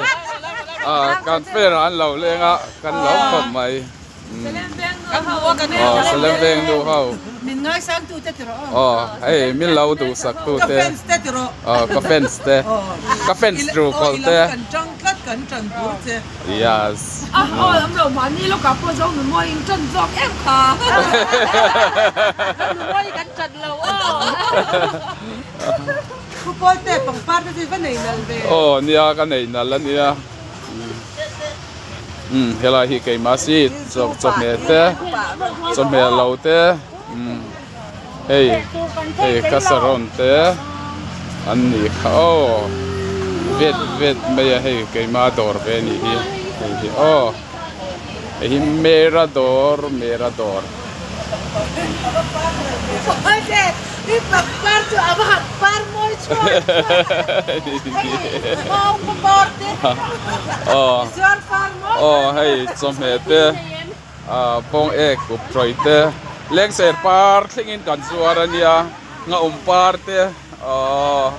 Hei kan fair ah an lo leng a kan lawm khawp mai. Aw Salem veng nu ho. Min ngaisang tu te tiraw aw. Aw hei min lo duhsak tu te. Ka fans te tiraw. Aw ka fans te. Ka fans ru kawl te. Aw i lam kan tang tlat kan tan bur che. Yes. A aw lam lo mahni lawkah pawh zo nu mawi in tan zawk em kha. Zo nu mawi kan tan lo aw. Thu pawl te pangpar te chu i va nei nal ve. Aw nia ka nei nal ania. Umm helai hi keimah si chaw chawhmeh te chawhmeh lo te umm hei hei casserole te an nih kha aw vet vet mai a hei keimah dawr ve a nih hi hei hi aw hei hi mera dawr mera dawr. Aw hei chawhmeh te ah bawng ek up tawih te lengser par thlengin kan zuar a nia nghaum par te aww.